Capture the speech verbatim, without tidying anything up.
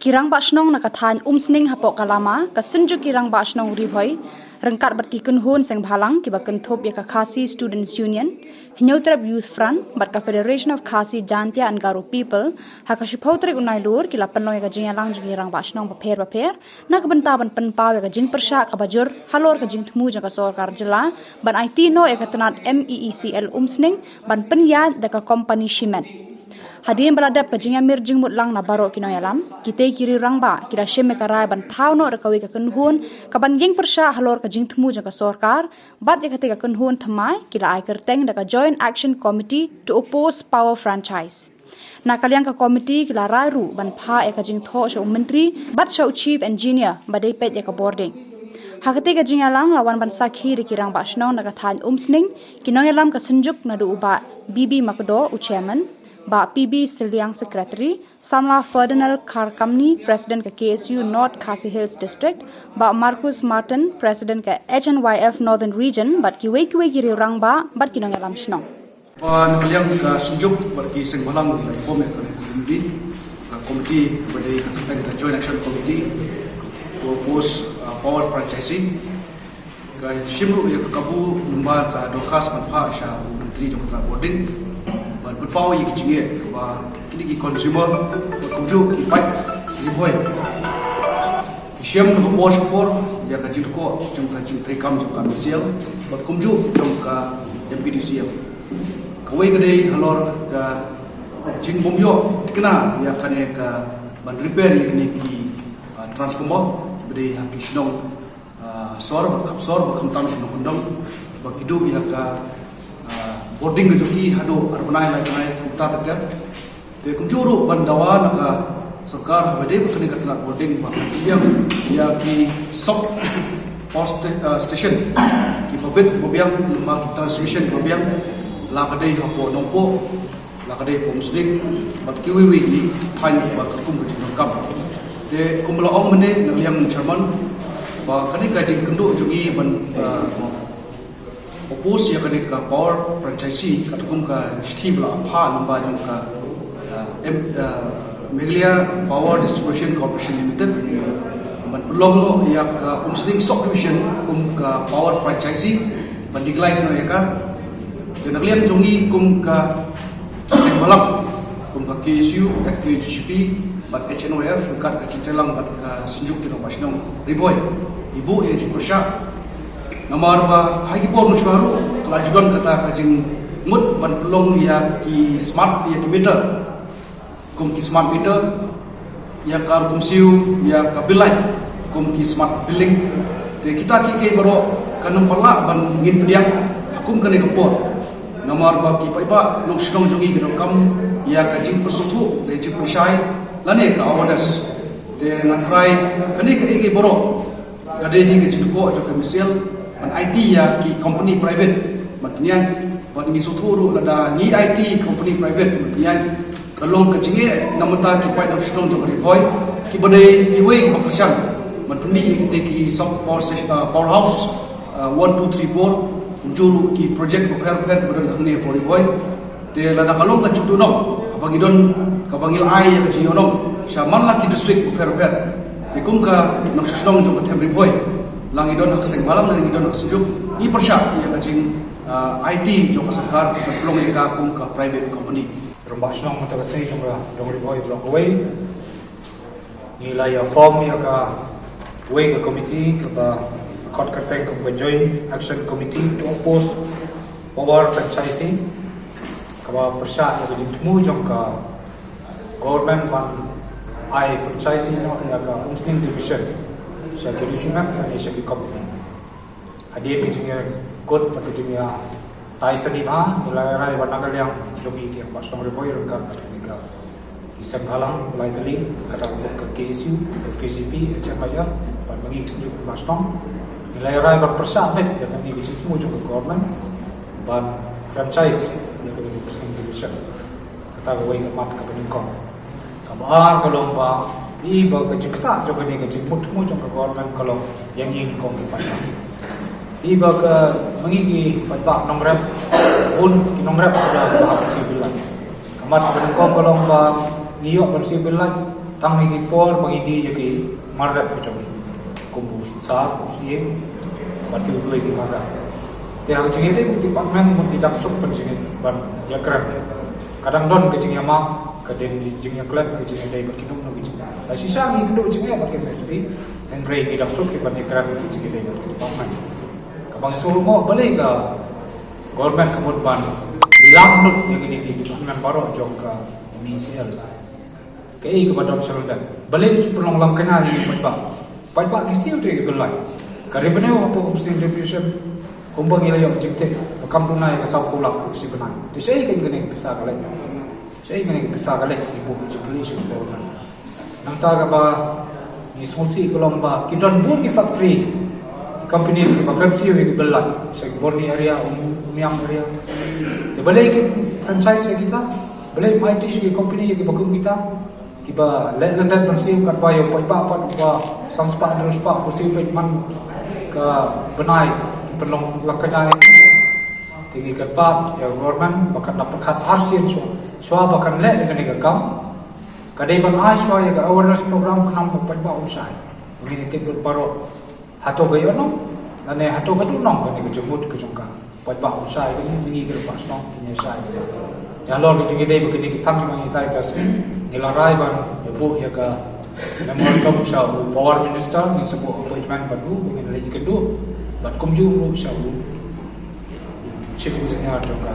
Ki rangbah shnong na ka thaiñ Umsning hapoh ka lama ka Synjuk ki rangbah shnong Ri Bhoi ryngkat bad ki kynhun seng bhalang kiba kynthup ïa ka Khasi Students Union, Hynñiewtrep Youth Front bad ka Federation of Khasi Jaintia and Garo People ha ka shiphew tarik u Nailur ki la pynlong ïa ka jingïalang jong ki rangbah shnong bapher bapher na ka bynta ban pynpaw ïa ka jingpyrshah kaba jur halor ka jingthmu jong ka sorkar jylla ban aiti noh ïa ka tnat M E E C L Umsning ban pynïaid da ka kompani shimet. Hadien ba la dep ka jingïamir jingmut lang na baroh ki nongïalam, kitei ki riew rangbah ki la shim ïa ka rai ban thaw noh da kawei ka kynhun kaban ïeng pyrshah halor ka jingthmu jong ka sorkar, bad ïa katei ka kynhun thymmai ki la ai kyrteng da ka Joint Action Committee to Oppose Power Franchise. Na ka liang ka komiti ki la rai ruh ban phah ïa ka jingthoh sha u Myntri bad sha u Chief Engineer ba dei peit ïa ka bording. Ha katei ka jingïalang la wan ban sakhi da ki rangbah shnong na ka thaiñ Umsning, ki nongïalam ka Synjuk naduh u Bah B B Makdo u Chairman, Bah P B Sylliang Secretary, Samla Ferdinand Kharkamni, President ka K S U North Khasi Hills District, Bah Marcus Martin, President ka H N Y F Northern Region, bad kiwei kiwei ki riew rangbah bad ki nongïalam shnong. Ba na ka liang ka Synjuk bad ki seng bhalang ki la form ïa ka komiti, ka komiti ba dei ka kyrteng ka Joint Action Committee to Oppose, uh, Power Franchising. Ka shim ruh ïa ka kabu lyngba ka dorkhas ban phah sha u Myntri jong ka tnat bording ban pynpaw ïa ki jingeh kaba kine ki consumer bad kumjuh ki paid Ri Bhoi ki shem na ka por sha ka por ïa ka jingkoh jong ka jingtreikam jong ka M C L bad kumjuh jong ka M P D C L. Kawei ka dei halor ka jingbym ïoh thikna ïa kane ka ban repair ïa kine ki, ah, transformer ba dei ha ki shnong, ah, sor bad kham sor bad khamtam shnong kyndong ba ki duh ïa ka, ah, bording ka jong ki haduh ar bnai lai bnai kumta ter ter. Te kumjuh ruh ban dawa na ka sorkar ba dei ba kane ka tnat bording ba ka pynbiang ïa ki sub power sta-, ah, station kiba bit kiba biang, lyngba ki transmission kiba biang, la ka dei hapoh Nongpoh, la ka dei hapoh Umsning bad kiwei kiwei ki thaiñ ba katkum ka jingdonkam. Te kumba la ong mynne na ka liang Chairman ba kane ka jingkynduh jong ngi ban, ah, oppose ïa kane ka power franchisee katkum ka shithi ba la phah lyngba jong ka, ah, M-, ah, Meghalaya Power Distribution Corporation Limited ban pynlong noh ïa ka Umsning Subdivision kum ka power franchisee ban legalize noh ïa ka. Te na ka liang jong ngi kum ka seng bhalang kum ka K S U, F K J G P bad H N Y F ryngkat ka jingtreilang bad ka Synjuk ki rangbah shnong Ri Bhoi, ngi buh ïa ka jingpyrshah. Namar ba ha ki por mynshuwa ruh ka la ju don kata ka jingmut ban pynlong ïa ki smart, ïa ki meter kum ki smart meter, ïa ka rukom siew ïa ka bill light kum ki smart billing. Te kita kiei kiei baroh kan ym pat lah ban ngin pdiang ha kum kane ka por. Namar ba ki paidbah nongshong shnong jong ngi ki donkam ïa ka jingpynsngewthuh, ka jingpynshai lane ka awareness. Te nga tharai kane kaei kaei baroh ka dei hi ka jingkoh jong ka M C L ban aiti ïa ki company private ban pynïaid. Bad ngi sngewthuh ruh lada ngi aiti company private ban pynïaid, ka long ka jingeh na ka bynta ki paid nongshong shnong jong ka Ri Bhoi kiba dei kiwei kiba kyrshan ban pynmih ïa kitei ki sub power station, ah, powerhouse, ah, one, two, three, four, kumjuh ruh ki project bapher bapher kiba don hangne hapoh Ri Bhoi. Te lada ka long ka jingduhnong kaba ngi don, kaba ngi la ai ïa ka jingïohnong sha man la ki district bapher bapher, te kum ka nongshong shnong jong ka them Ri Bhoi, la ngi don ha ka seng bhalang lane ngi don ha ka Synjuk, ngi pyrshah ïa ka jing, ah, aiti jong ka sorkar ban pynlong ïa ka kum ka private company. Rangbah shnong mynta ka sngi jong ka dong Ri Bhoi Block kawei, ngi la ïa form ïa kawei ka komiti kaba khot kyrteng ka Joint Action Committee to Oppose Power Franchising, kaba pyrshah ïa ka jingthmu jong ka government ban ai franchising noh ïa ka Umsning Division sha ki regional lane sha ki company. Hadien ka jingïakut bad ka jingïatai sani bha, ngi la rai ban na ka liang jong ngi ki rangbah shnong Ri Bhoi ryngkat bad kine ki seng bhalang lai tylli, kata ka mut ka K S U, F K J P, H N Y F bad ma ngi ki seng rangbah shnong, ngi la rai ban pyrshah beit ïa kane ka jingthmu jong ka government ban franchise ïa kane ka Umsning Division. Kata kawei ka mat kaba nyngkong. Kaba ar ka long ba, ïa ba ka jingktah jong kane ka jingmut thmu jong ka government ka long ïa ngi nyngkong ki paidbah. Ïa ba ka ma ngi ki paidbah nongrep, bun ki nongrep ka ba siew bill light. Ka mat kaba nyngkong ka long ba ngi ïoh ban siew bill light. Tang ïa ki por ba ngi die ïa ki mar rep ka jong ngi, kum u sar, u syieng, bad kiwei kiwei ki mar rep. Te ha ka jingïadei bad ki department, mut ngi dang suk ban jingïadei ban ïakren. Ka dang don ka jingïamap, ka dang jingïaklet, ka jingïadei bad ki nongno ki jingïadei. La shisha ngi kynduh jingïadei bad ki M S P, hynrei ngi dang suk ban ïakren ka jingïadei bad ki department. Kaba ngi sngewlyngngoh balei ka government ka mut ban lam lut ïa kine ki department baroh jong ka M E C L. Kaei kaba don shalyndet? Balei shu pynlong lang kane ïa ki paidbah? Paidbah ki siew te ki bill light. Ka revenue hapoh Constituency Division, kumba ngi la ïoh jingtip, ba kam duna ïa ka saw phew lak shi bnai. Te shaei kane ka pisa ka leit? Shaei kane ka pisa ka leit? Ngi buh jingkylli sha ka government. Nangta kaba ngi sngewsih ka long ba ki don bun ki factory, ki companies kiba pep siew ïa ki bill light sha ki Borni area, Umiam area. Te balei kim franchise ïa kita? Balei ym aiti sha ki company ïa kiba kum kita? Kiba leh lyndet ban siew katba ïa u paidbah pat uba san spah hynriew spah u siew peit man ka bnai, ki pynlong lang kane. Te ngi kyrpad ïa u government ba kan da pyrkhat arsien shuwa, shuwa ba kan leh ïa kane ka kam. Ka dei ban ai shuwa ïa ka awareness program khnang ba u paidbah un shai. Ngin ïa tip lut baroh. Hato ka ïoh nong, lane hato ka duh nong kane ka jingmut ka jong ka. Paidbah un shai, kane ngi ki rangbah shnong kin ïa shai. Ïa halor ka jingïadei bad kine ki phang ki bang ïa tai ka sngi, ngi la rai ban ïa buh ïa ka memorandum sha u Power Minister, ngin sa buh appointment bad u, ngin leit ïakynduh bad kumjuh ruh sha u Chief Engineer jong ka.